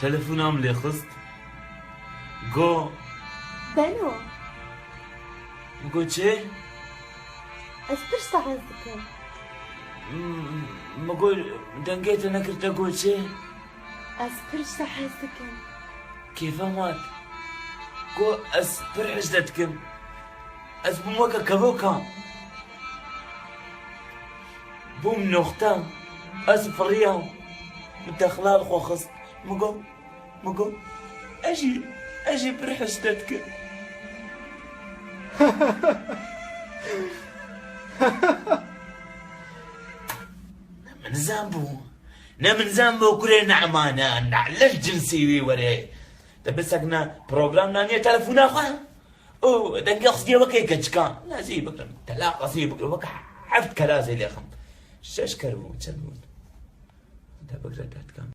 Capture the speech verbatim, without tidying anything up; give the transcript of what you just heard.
Telefona min lê xist. Go. Beno. Min go çi? Ez pir ji te hez dikim. M-, min go dengê te nekir, te go çi? Ez pir ji te hez dikim. Kêfa mat. Go ez pir hej te dikim. Ez bûm weke kevoka. Bûm noxta. Ez firiyam. Min texla li xwe xist. Min go, min go, ez jî, ez jî pir hej te dikim. Ne min zan bû. Ne min zan bû kurê Ne'mane, ne'lej cinsî wî were. Te bisekne program naniye telefona xwe. Û dengê xwe weke keçikan. Ne zî bikirim. Telaq zî bikirim. Weke heft kela zî lêxim. Şeş ker bû, çend bûn? Te bigre derdikam.